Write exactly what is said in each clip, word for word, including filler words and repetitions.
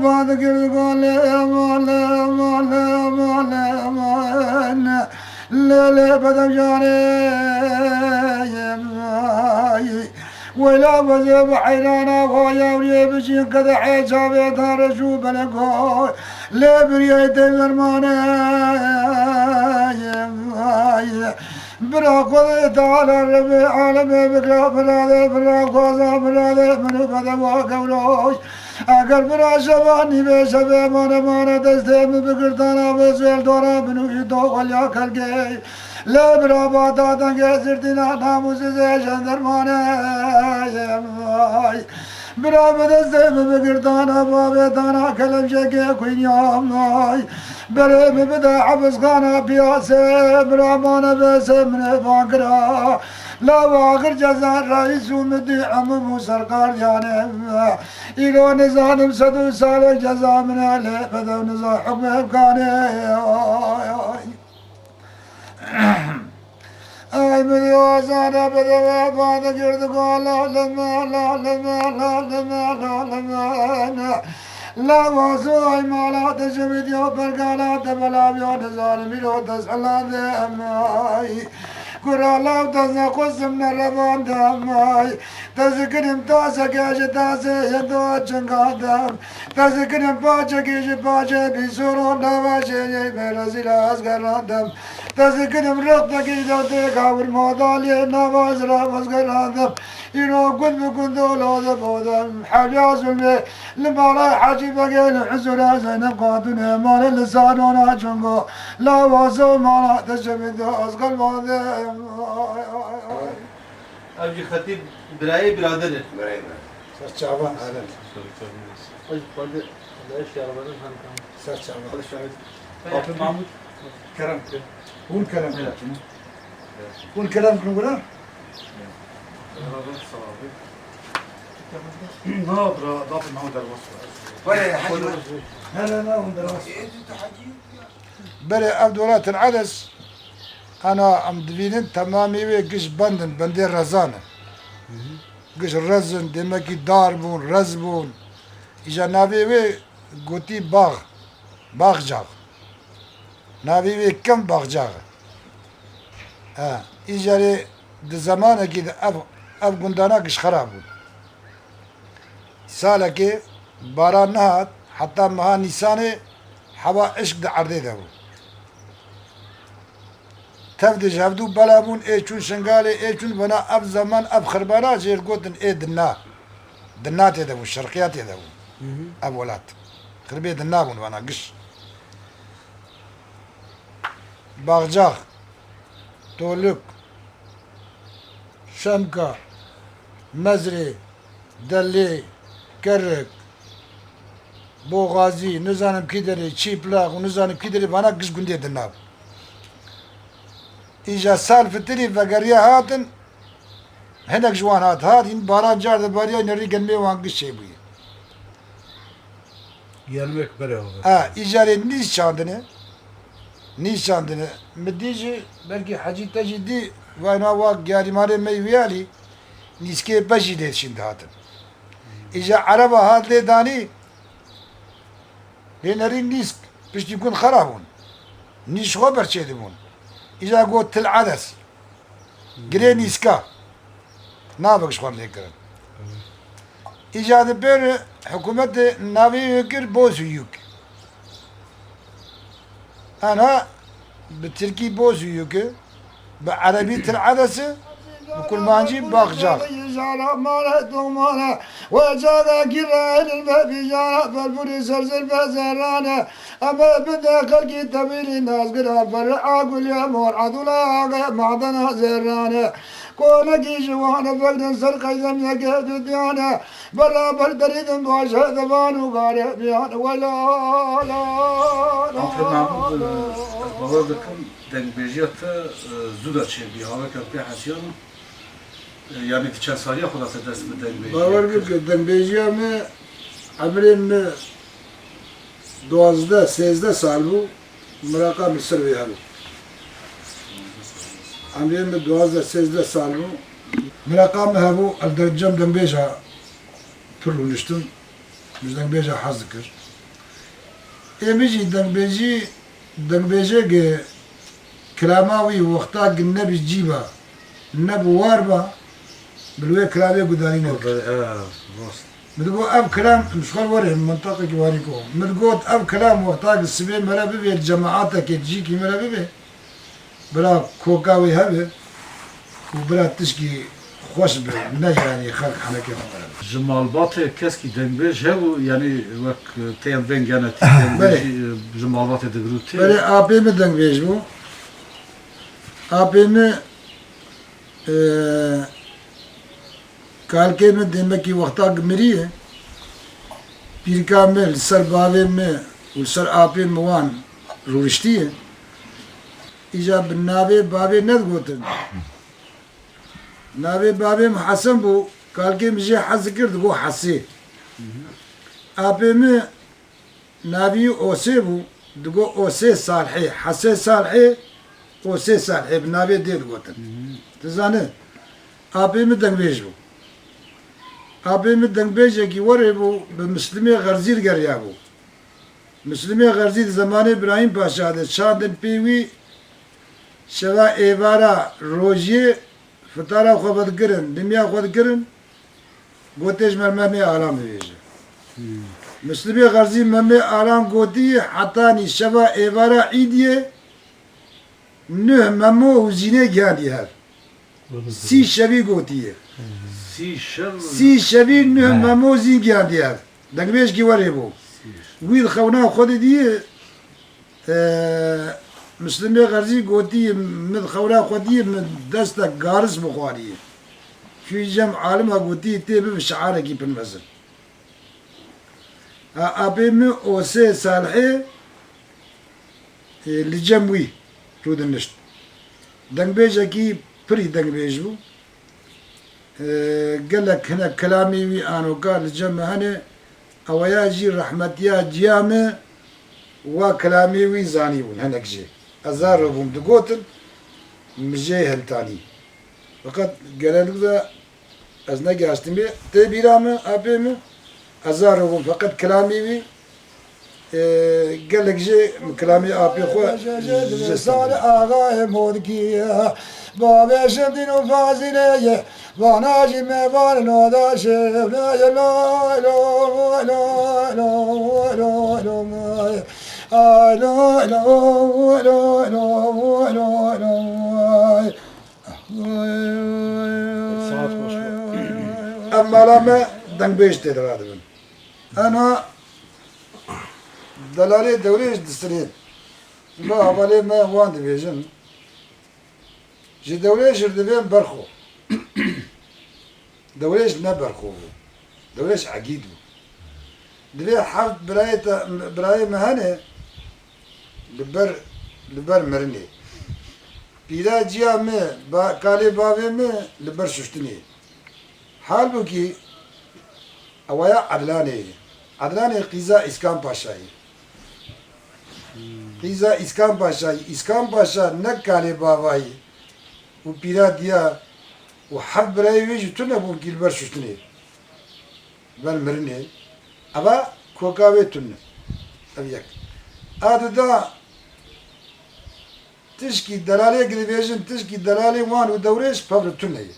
Bad girdigan lê eman, lê eman, lê eman, lê eman. Lê, lê bedevcanê, ay. Wela wezê bi heyrana xwe yawriyê biçîn qedehê çavê tan reş û beleko. Lê biriyê tê dermanê, ay. Bira Xwedê Teala Rebê alemê bikira bira dê, bira xwaza bira dê, min û bedewa gewroy. Eger bira şeva nîvê şevê mane mane destê min bigirtana vê zêl dora min û îto xwelya kelkê. Lê bira bata dengê zirtîna namûzizê jendermanê. Bira bi destê min bigirtana bavê dana kelemcekê xwîniyamay. Berê min bide hebisxana piyasê, bira mane besê min ê van kira. Lawa axir ceza reîs û midî emim û serkardiyanê. Îro nizanim sed û salek ceza min e lê bedew niza hukmê kanê. Ay min yo azana bedewa bana girdi gola leme la leme la leme la leme. La vazo ay mala te jemid yo bergala te bela yo nizanim îro te selade ay. Kurala te ne xwestim ne revandem ay. Te zikirim taseke ji tasê yê do çingatem. Te zikirim paçekî ji paçê bîsoro nava şêrê me rezîla ez gerandim. Te zikirim rextekî de tê gawir madaliyê nava ez ra ez gerandim. Îro gund bi gund dola de bodem. Hevya zulmê li mala Hacî Begê li huzura Zeynep Xatûnê malê li salona çungo. La vazo mala te şemî de ez qelbandem. Ev jî xetîb birayê birader e. Birayê birader. Ser çavan. Ay, xwedê, xwedê eşya rabadan harika. Ser çavan. Xwedê şahid. Bapê Mahmud kerem kir. Hûn kerem kir. Hûn kerem kir, gula? Na, bira, bapê Mahmud derbas. Wele, hacî. Ne, ne, ne, hûn derbas. Berê ev dola Til Edes, ana em dibînin temamê wê giş bend in, bendê rezan in. Giş rez in, demekî dar bûn, rez bûn. Îja navê wê gotî Bax, Baxcax. Navê wê kem Baxcax e. Ha, îcarê di zemanekî de ev, ev gundana giş xera bûn. Salekê baran nehat, heta meha Nîsanê hewa eşk di erdê de bû. Tev di ji hevdû bela bûn, ê çûn Şingalê, ê çûn vana ev zeman, ev xirbana jê gotin ê dinna. Dinna tê de bû, şerqiya tê de bû. Hı hı. Ev welat. Xirbê dinna bûn vana giş. Baxcax, Toluk, Şemka, Mezrê, Delê, Kerik, Boxazî, nizanim kî derê, Çîplaq û nizanim kî derê vana giş gundê dinna bû. Îja sal fitirî vegeriya hatin, hinek ji wan hat, hat, hîn baran car de bariya, nerî gelmê wan giş çêbûye. Gelmek bere abi. Ha, îcarê nîz çandine. Nîz çandine. Mi dî jî belkî Hecî te jî dî, vayna wa Giyarîmarê me yî wiyalî, nîskê bejî lê şîn dihatin. Îja ereba hat lê danî, lê nerî nîsk piştî gund xera bûn. Nîz ji xwe berçê dibûn. Îja got Til Edes. Girê nîska. Navek ji xwe lê kirin. Îca di pêr hikûmetê navê wê kir Bozüyük. Ana bi tirkî Bozüyük e, bi erebî Til Edes e, bi kurmancî Baxcax. Jara mare domane, we cara girelin ve bijara, belburi serzir ve zerrane. Eme bide xelkî tevîlî nazgira, berra gulê mor, adula axe madena zerrane. Konekî ji wan vegrin ser qeydem yeke dudiyane. Beraber derîdin baş hedevan û garebiyan. Wela la la. Aferin Mahmud, ez bawer dikim dengbêjiya te, e, zû de çêbû. Haveke pê hesiyan, e, yanî di çend saliya xwe de te dest bi dengbêjiyê kir? Bawer bike, dengbêjiya me, emrê me duwazdeh, sêzdeh sal bû, miraqa min ser vê hebû. Emrê min duwazdeh, sêzdeh sal bû. Miraqa min hebû, ez di cem dengbêja pir rûniştim, min ji dengbêja hez dikir. Ê min jî dengbêjî, dengbêjê ki kilama wî wexta ki ne bi cî ba, ne bi war ba, bi li wê kilamê gudarî neke. Rast. Min digot ev kilam, em ji xwe werê, mintaqekî warî ko. Min digot ev kilam wexta ki sibê me re bibê, cemaatekê, cîkî me re bibê, bira koka wê hebe û bira tişkî xweş be, ne yanî xelk henekê xwe bere. Ji malbatê keskî dengbêj hebû, yanî wek tên vên genetî Belê. dengbêjî, e, ji malbatê digirû tê? Belê, apê min dengbêj bû. Apê min, e, kalkê min dêmekî wexta ki miriye, pîrika min li ser bavê min û li ser apê min wan rûniştiye. Îca bi navê bavê nedigotin. Navê bavê min Hesen bû, kalkê min jê hez dikir, digot Hesê. Apê min navî Osê bû, digot Osê Salhê, Hesê Salhê, Osê Salhê, bi navê dê digotin. Tu zanî, apê min dengbêj bû. Apê min dengbêjekî werê bû, bi Mislimê Xerzî re geriya bû. Mislimê Xerzî di zemanê Birahîm Paşa de çandin pê wî şeva êvara rojiyê fitara xwe vedikirin, dimiya xwe dikirin, gotê ji me Memê Alan bibêje. Mislimê Xerzî Memê Alan gotî, hetanî şeva êvara îdiyê nuh Memo û Zînê gihandiye hev. Sî şevî gotiye. Sî şev. Sî şevî nuh He. Memo zî giyandiye hev. Dengbêjkî werê bû. Sî şev. Wî di xewna xwe de dî, e, Mislimê Xerzî gotiye, min di xewna xwe dî, min destek garis bixwariye. Çûyî cem alima gotiye, tê bibe şiarekî pir mezin. Ha, apê min Osê Salhê, e, li cem wî rûdinişt. Dengbêjekî pirî dengbêj bû. E, gelek hinek kilamê wî anoka li cem me hene. Eweya jî rehmetiya ciya me wa kilamê wî zanîbûn hinek jê. Ez zaro bûm digotin, min jê hiltanî. Feqet gelelik de Ez negihaştime, tê bîra min, apê min, ez zaro bûm, feqet kilamê wî, e, gelek jê kilamê apê xwe ji sar axayê Modkî ye. Bavê Şemdîn û Fazîlê ye, vana jî me van nodaşê, lay, lay, lay, lay, lay, lay, lay, lay, lay, lay. Ay, lay, lay, lay, lay, lay, lay, lay. Saet xweş be. Ev mala me dengbêj tê de radibin. Ena delalê Dewrêj disirên. Ba hevalê me wan dibêjin. Ji Dewrêj re divên berxo. Dewrêj ne berxo bû. Dewrêj egîd bû. Divê heft birayê te, birayê me hene li ber, li ber mirinê. Pîra ciya me, ba, kalê bavê me li ber şuştinê. Halbûkî ewaya Edlanê ye. Edlanê qîza Îskan Paşa ye. Qîza Îskan Paşa ye. Îskan Paşa ne kalê bava ye û pîra diya û heft birayê wê jî tune bûn kî li ber şuştinê. Ber mirinê. Eva koka wê tune. Ev yek. A duda tişkî delalê ki dibêjin, tişkî delalê wan û Dewrêj pevre tune ye.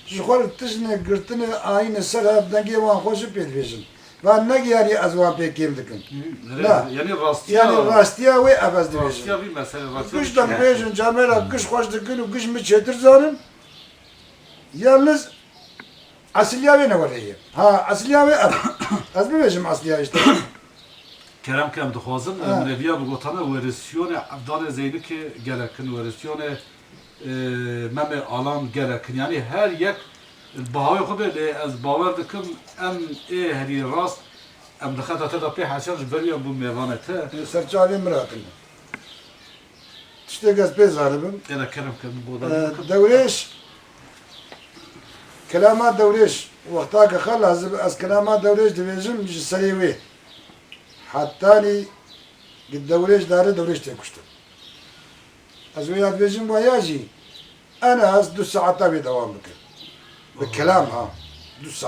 Ji xwe re tiştine girtine ayîne ser hev dengê wan xweş pê dibêjin. Van negiyanî ez wan pê kêm dikim. Hı, Na. Yani rastiya, Yani rastiya wê ev ez dibêjim. Rastiya vî mesele, rastiya Giş vî deng mesele. bêjin, camêra giş xweş dikin û giş min çêtir zanin. Yalnız Esiliya wê ne were ye. Ha, esiliya wê ev. Ez bibêjim esiliya işte. Kerem ke em dixwazin, Ha. Min ê viya bigotane, werêsiyonê Evdanê Zeynikê gelek in, werêsiyonê, e, Memê Alan gelek in. Yanî her yek bi hawê xwe bê, lê ez bawer dikim, em ê herî rast, em di xeta te de pê heşan ji ber wî em bûn mêvanê te. Serçavê min hatin. Tiştê ez pê zanibim. Êna kerem ke min bo Ee, dawam bikim. Dewrêş, kelama Dewrêş, wexta ke xwe lazim, ez kelama Dewrêş dibêjim ji serê wê. Hetanî ki Dewrêş dare, Dewrêş tê kuştin. Ez wê ya dibêjim, wa ya jî en az du saeta wê dewam bikin. Bi kelam ha, du saet.